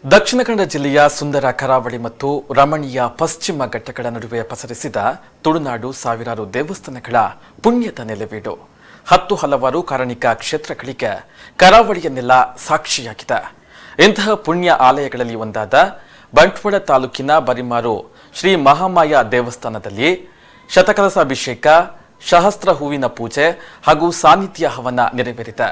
ದಕ್ಷಿಣ ಕನ್ನಡ ಜಿಲ್ಲೆಯ ಸುಂದರ ಕರಾವಳಿ ಮತ್ತು ರಮಣೀಯ ಪಶ್ಚಿಮ ಘಟ್ಟಗಳ ನಡುವೆ ಪಸರಿಸಿದ ತುಳುನಾಡು ಸಾವಿರಾರು ದೇವಸ್ಥಾನಗಳ ಪುಣ್ಯದ ನೆಲೆವೀಡು. 10 ಹಲವಾರು ಕಾರಣಿಕ ಕ್ಷೇತ್ರಗಳಿಗೆ ಕರಾವಳಿಯ ನೆಲ ಸಾಕ್ಷಿಯಾಗಿದೆ. ಇಂತಹ ಪುಣ್ಯ ಆಲಯಗಳಲ್ಲಿ ಒಂದಾದ ಬಂಟ್ವಾಳ ತಾಲೂಕಿನ ಬರಿಮಾರು ಶ್ರೀ ಮಹಾಮಾಯ ದೇವಸ್ಥಾನದಲ್ಲಿ ಶತಕಲಸಾಭಿಷೇಕ, ಸಹಸ್ರ ಹೂವಿನ ಪೂಜೆ ಹಾಗೂ ಸಾನ್ನಿಧ್ಯ ಹವನ ನೆರವೇರಿದೆ.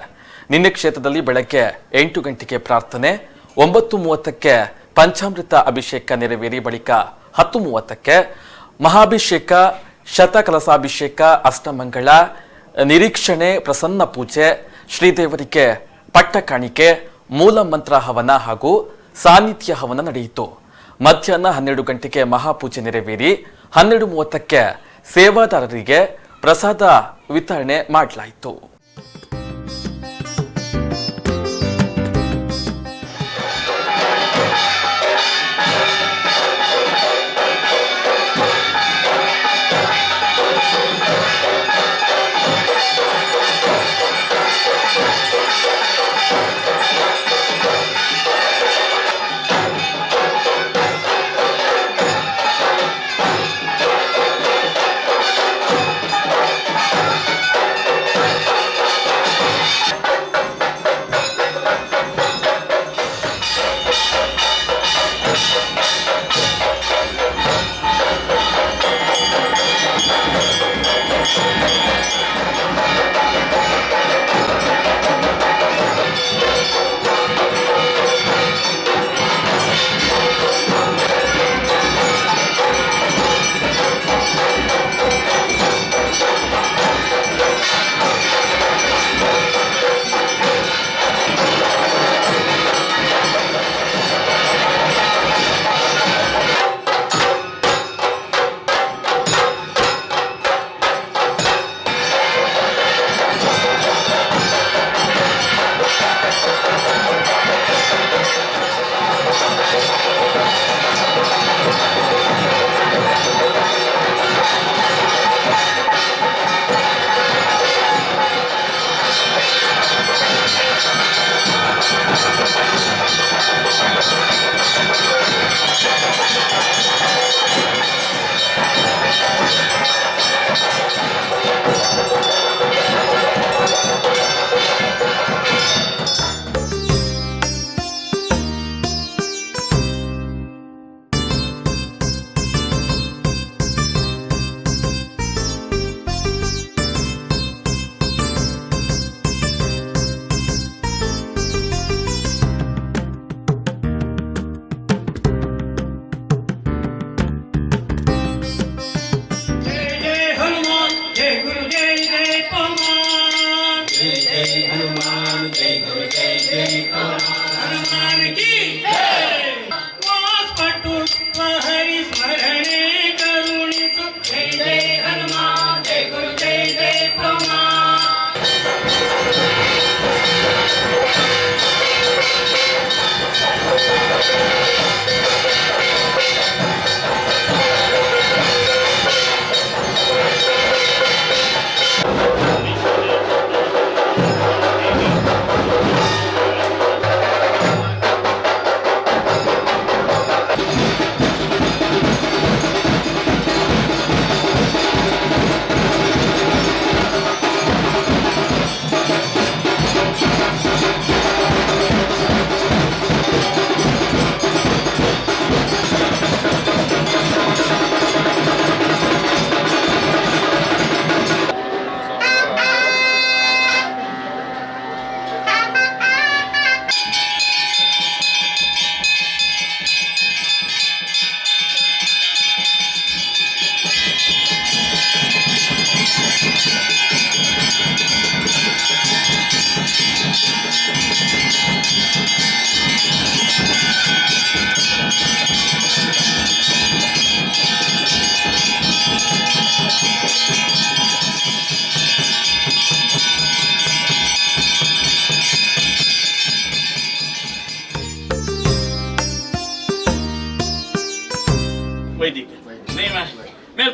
ನಿನ್ನೆ ಕ್ಷೇತ್ರದಲ್ಲಿ ಬೆಳಗ್ಗೆ 8 ಗಂಟೆಗೆ ಪ್ರಾರ್ಥನೆ, 9:30ಕ್ಕೆ ಪಂಚಾಮೃತ ಅಭಿಷೇಕ ನೆರವೇರಿ ಬಳಿಕ 10:30ಕ್ಕೆ ಮಹಾಭಿಷೇಕ, ಶತಕಲಸಾಭಿಷೇಕ, ಅಷ್ಟಮಂಗಳ ನಿರೀಕ್ಷಣೆ, ಪ್ರಸನ್ನ ಪೂಜೆ, ಶ್ರೀದೇವರಿಗೆ ಪಟ್ಟ ಕಾಣಿಕೆ, ಮೂಲ ಮಂತ್ರ ಹವನ ಹಾಗೂ ಸಾನ್ನಿಧ್ಯ ಹವನ ನಡೆಯಿತು. ಮಧ್ಯಾಹ್ನ 12 ಗಂಟೆಗೆ ಮಹಾಪೂಜೆ ನೆರವೇರಿ 12:30ಕ್ಕೆ ಸೇವಾದಾರರಿಗೆ ಪ್ರಸಾದ ವಿತರಣೆ ಮಾಡಲಾಯಿತು.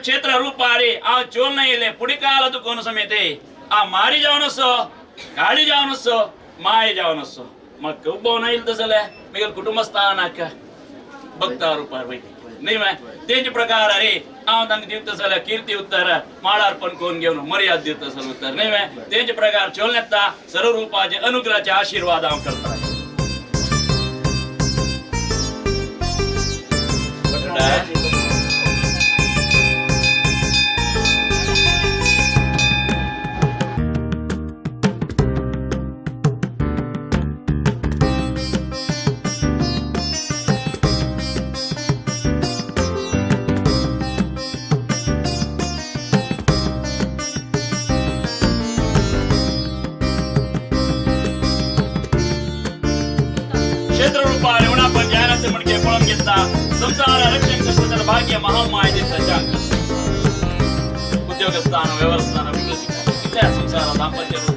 ಕ್ಷೇತ್ರ ರೂಪಾರಿ ಆ ಚೋಲ್ನ ಇಲ್ಲೇ ಪುಡಿಕಾಲದ ಕೋನ ಸಮೇತ ಆ ಮಾರಿ ಜಾವನಸ್ಸೋ ಗಾಳಿ ಜಾವನಸ್ಸೋ ಮಾಯ ಜಾವನಸ್ಸೋ ಮಕ್ಕ ಉಬ್ಬವನ ಇಲ್ದ ಸಲ ಮಿಗಲ್ ಕುಟುಂಬ ಸ್ಥಾನಕ್ಕ ಭಕ್ತಾರು ಪಾರ್ವೈತಿ ನೀವೇ ತೇಜ ಪ್ರಕಾರ ರೀ ಆ ನಂಗೆ ದಿವ್ತ ಸಲ ಕೀರ್ತಿ ಉತ್ತರ ಮಾಳಾರ್ಪಣ್ ಕೋನ್ಗೆ ಅವನು ಮರ್ಯಾದೆ ದಿವ್ತ ಸಲ ಉತ್ತರ ನೀವೇ ತೇಜ ಪ್ರಕಾರ ಚೋಲ್ನೆತ್ತ ಸರ್ವರೂಪಾಜ ಅನುಗ್ರಹ ಆಶೀರ್ವಾದ ಅವ್ನು ಕರ್ತಾರೆ. ಕ್ಷೇತ್ರ ರೂಪ ರೇವಣಪ್ಪ ಜಾನತೆ ಮಣಿಕೆ ಕೊಳಂಗೆತ್ತ ಸಂಸಾರ ರಕ್ಷಣ ಭಾಗ್ಯ ಮಹಾಮಾಯ ಉದ್ಯೋಗ ಸ್ಥಾನ ವ್ಯವಸ್ಥಾನ ಅಭಿವೃದ್ಧಿ ಸಂಸಾರ ದಾಂಪತ್ಯ.